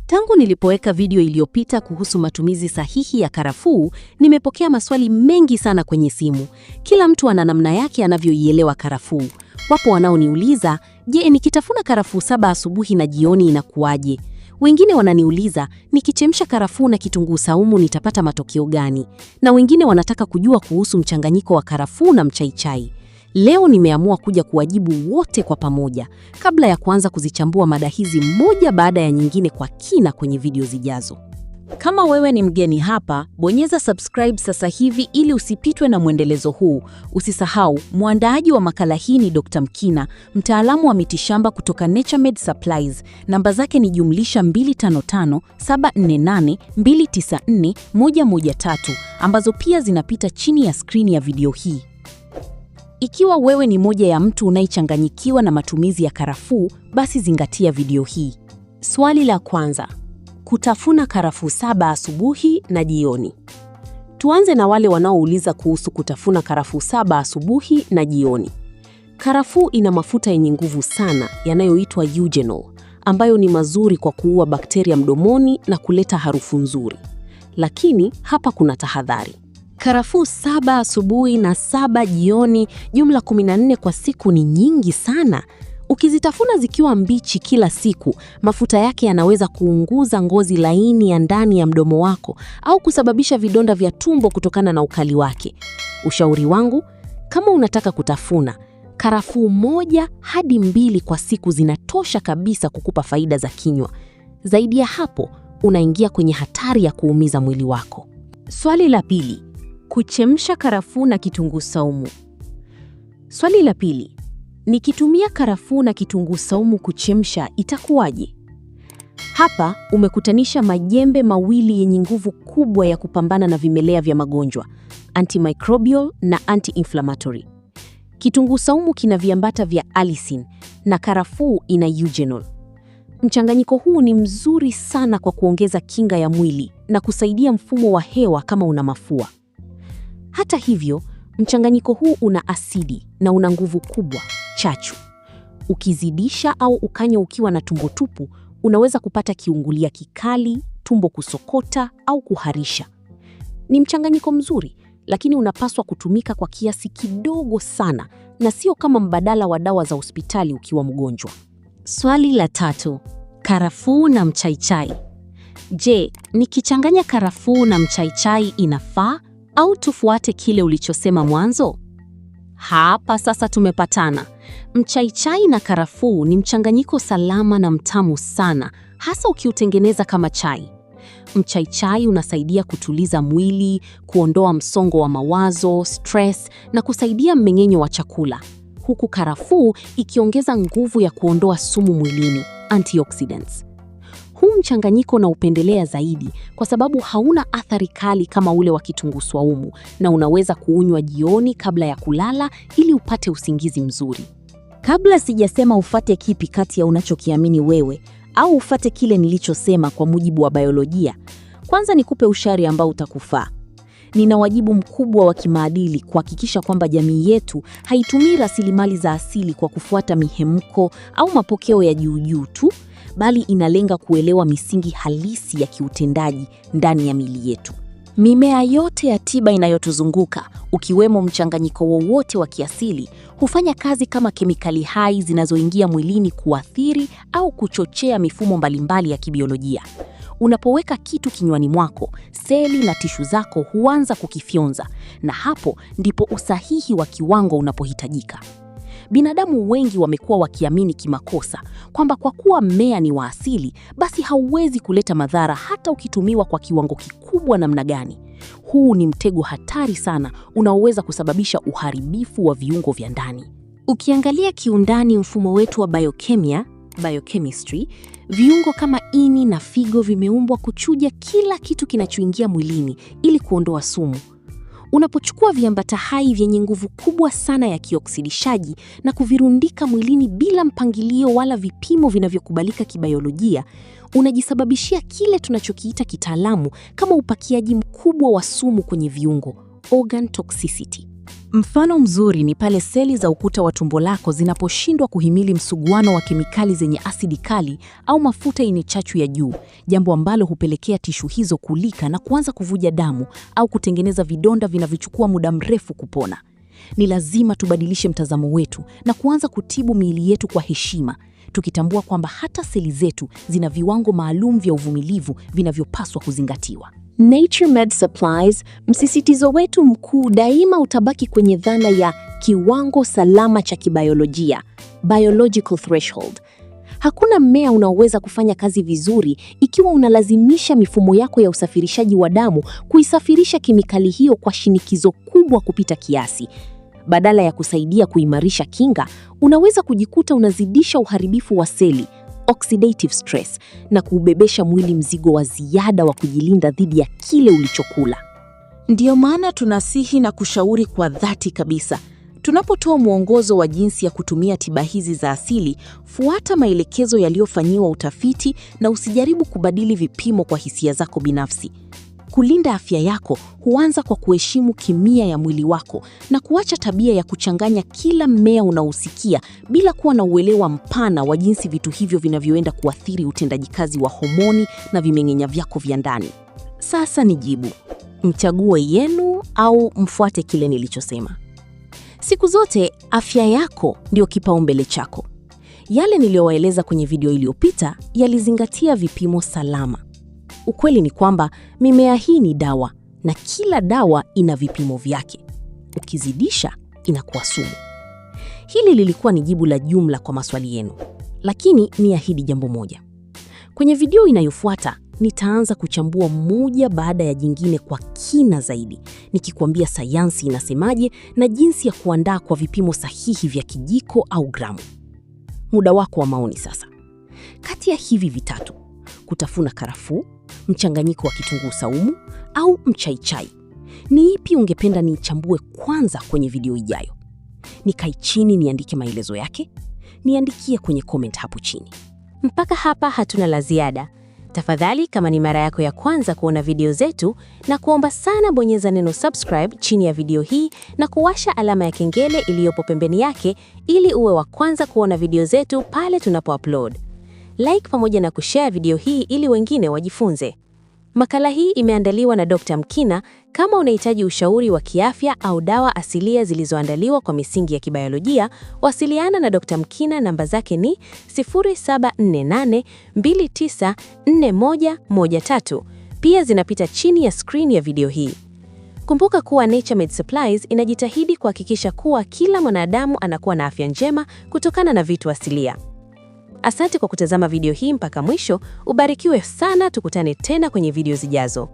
Tangu nilipoweka video iliyopita kuhusu matumizi sahihi ya karafuu, nimepokea maswali mengi sana kwenye simu. Kila mtu ana namna yake anavyoielewa karafuu. Wapo wanaoniuliza, je, nikitafuna karafuu 7 asubuhi na jioni inakuwaje? Wengine wananiuliza, nikichemsha karafuu na kitunguu saumu nitapata matokeo gani? Na wengine wanataka kujua kuhusu mchanganyiko wa karafuu na mchaichai. Leo nimeamua kuja kuwajibu wote kwa pamoja, kabla ya kuanza kuzichambua mada hizi moja baada ya nyingine kwa kina kwenye video zijazo. Kama wewe ni mgeni hapa, bonyeza subscribe sasa hivi ili usipitwe na mwendelezo huu. Usisahau, mwandaaji wa makala hii ni Dr. Mkina, mtaalamu wa mitishamba kutoka Naturemed Supplies. Namba zake ni jumlisha 255 748 294 113, ambazo pia zinapita chini ya skrini ya video hii. Ikiwa wewe ni moja ya mtu unayechanganyikiwa na matumizi ya karafuu, basi zingatia video hii. Swali la kwanza: kutafuna karafuu 7 asubuhi na jioni. Tuanze na wale wanaouliza kuhusu kutafuna karafuu 7 asubuhi na jioni. Karafuu ina mafuta yenye nguvu sana yanayoitwa eugenol, ambayo ni mazuri kwa kuua bakteria mdomoni na kuleta harufu nzuri. Lakini hapa kuna tahadhari. Karafuu 7 asubuhi na 7 jioni, jumla 14 kwa siku ni nyingi sana. Ukizitafuna zikiwa mbichi kila siku, mafuta yake yanaweza kuunguza ngozi laini ya ndani ya mdomo wako au kusababisha vidonda vya tumbo kutokana na ukali wake. Ushauri wangu, kama unataka kutafuna, karafuu 1 hadi 2 kwa siku zinatosha kabisa kukupa faida za kinywa. Zaidi ya hapo, unaingia kwenye hatari ya kuumiza mwili wako. Swali la pili: kuchemsha karafuu na kitunguu saumu. Swali la pili: nikitumia karafuu na kitunguu saumu kuchemsha itakuwaje? Hapa umekutanisha majembe mawili yenye nguvu kubwa ya kupambana na vimelea vya magonjwa, antimicrobial na anti-inflammatory. Kitunguu saumu kina viambata vya allicin na karafuu ina eugenol. Mchanganyiko huu ni mzuri sana kwa kuongeza kinga ya mwili na kusaidia mfumo wa hewa kama una mafua. Hata hivyo, mchanganyiko huu una asidi na una nguvu kubwa, chachu. Ukizidisha au ukanywa ukiwa na tumbo tupu, unaweza kupata kiungulia kikali, tumbo kusokota au kuharisha. Ni mchanganyiko mzuri, lakini unapaswa kutumika kwa kiasi kidogo sana na sio kama mbadala wa dawa za hospitali ukiwa mgonjwa. Swali la tatu: karafuu na mchaichai. Je, nikichanganya karafuu na mchaichai inafaa au tufuate kile ulichosema mwanzo? Hapa sasa tumepatana. Mchaichai na karafuu ni mchanganyiko salama na mtamu sana, hasa ukiutengeneza kama chai. Mchaichai unasaidia kutuliza mwili, kuondoa msongo wa mawazo, stress na kusaidia mmeng'enyo wa chakula, huku karafuu ikiongeza nguvu ya kuondoa sumu mwilini, antioxidants. Huu mchanganyiko naupendelea zaidi kwa sababu hauna athari kali kama ule wa kitunguu swaumu na unaweza kuunywa jioni kabla ya kulala ili upate usingizi mzuri. Kabla sijasema ufate kipi kati ya unachokiamini wewe au ufate kile nilichosema kwa mujibu wa biolojia, kwanza nikupe ushauri ambao utakufaa. Nina wajibu mkubwa wa kimaadili kuhakikisha kwamba jamii yetu haitumii rasilimali za asili kwa kufuata mihemko au mapokeo ya juu juu tu, bali inalenga kuelewa misingi halisi ya kiutendaji ndani ya miili yetu. Mimea yote ya tiba inayotuzunguka, ukiwemo mchanganyiko wowote wa kiasili, hufanya kazi kama kemikali hai zinazoingia mwilini kuathiri au kuchochea mifumo mbalimbali ya kibiolojia. Unapoweka kitu kinywani mwako, seli na tishu zako huanza kukifyonza, na hapo ndipo usahihi wa kiwango unapohitajika. Binadamu wengi wamekuwa wakiamini kimakosa kwamba kwa kuwa mmea ni wa asili, basi hauwezi kuleta madhara hata ukitumiwa kwa kiwango kikubwa namna gani. Huu ni mtego hatari sana unaoweza kusababisha uharibifu wa viungo vya ndani. Ukiangalia kiundani mfumo wetu wa biokemia, biochemistry, viungo kama ini na figo vimeumbwa kuchuja kila kitu kinachoingia mwilini ili kuondoa sumu. Unapochukua viambata hai vyenye nguvu kubwa sana ya kioksidishaji na kuvirundika mwilini bila mpangilio wala vipimo vinavyokubalika kibayolojia, unajisababishia kile tunachokiita kitaalamu kama upakiaji mkubwa wa sumu kwenye viungo, organ toxicity. Mfano mzuri ni pale seli za ukuta wa tumbo lako zinaposhindwa kuhimili msuguano wa kemikali zenye asidi kali au mafuta yenye chachu ya juu, jambo ambalo hupelekea tishu hizo kulika na kuanza kuvuja damu au kutengeneza vidonda vinavyochukua muda mrefu kupona. Ni lazima tubadilishe mtazamo wetu na kuanza kutibu miili yetu kwa heshima, tukitambua kwamba hata seli zetu zina viwango maalum vya uvumilivu vinavyopaswa kuzingatiwa. Nature Med Supplies, msisitizo wetu mkuu daima utabaki kwenye dhana ya kiwango salama cha kibayolojia, biological threshold. Hakuna mmea unaoweza kufanya kazi vizuri ikiwa unalazimisha mifumo yako ya usafirishaji wa damu kuisafirisha kemikali hiyo kwa shinikizo kubwa kupita kiasi. Badala ya kusaidia kuimarisha kinga, unaweza kujikuta unazidisha uharibifu wa seli, oxidative stress, na kuubebesha mwili mzigo wa ziada wa kujilinda dhidi ya kile ulichokula. Ndiyo maana tunasihi na kushauri kwa dhati kabisa. Tunapotoa mwongozo wa jinsi ya kutumia tiba hizi za asili, fuata maelekezo yaliyofanyiwa utafiti na usijaribu kubadili vipimo kwa hisia zako binafsi. Kulinda afya yako huanza kwa kuheshimu kimia ya mwili wako na kuacha tabia ya kuchanganya kila mmea unaosikia bila kuwa na uelewa mpana wa jinsi vitu hivyo vinavyoenda kuathiri utendaji kazi wa homoni na vimeng'enya vyako vya ndani. Sasa nijibu, mchague yenu au mfuate kile nilichosema? Siku zote afya yako ndio kipaumbele chako. Yale niliyowaeleza kwenye video iliyopita yalizingatia vipimo salama. Ukweli ni kwamba mimea hii ni dawa na kila dawa ina vipimo vyake. Ukizidisha inakuwa sumu. Hili lilikuwa ni jibu la jumla kwa maswali yenu, lakini niahidi jambo moja. Kwenye video inayofuata nitaanza kuchambua moja baada ya jingine kwa kina zaidi, nikikwambia sayansi inasemaje na jinsi ya kuandaa kwa vipimo sahihi vya kijiko au gramu. Muda wako wa maoni sasa. Kati ya hivi vitatu, kutafuna karafuu, mchanganyiko wa kitunguu saumu au mchaichai, ni ipi ungependa niichambue kwanza kwenye video ijayo? Nikae chini niandike maelezo yake? Niandikie kwenye comment hapo chini. Mpaka hapa hatuna la ziada. Tafadhali, kama ni mara yako ya kwanza kuona video zetu, na kuomba sana bonyeza neno subscribe chini ya video hii na kuwasha alama ya kengele iliyopo pembeni yake ili uwe wa kwanza kuona video zetu pale tunapo upload. Like pamoja na kushare video hii ili wengine wajifunze. Makala hii imeandaliwa na Dr. Mkina. Kama unahitaji ushauri wa kiafya au dawa asilia zilizoandaliwa kwa misingi ya kibayolojia, wasiliana na Dr. Mkina. Namba zake ni 0748294113. Pia zinapita chini ya screen ya video hii. Kumbuka kuwa Naturemed Supplies inajitahidi kuhakikisha kuwa kila mwanadamu anakuwa na afya njema kutokana na vitu asilia. Asante kwa kutazama video hii mpaka mwisho. Ubarikiwe sana, tukutane tena kwenye video zijazo.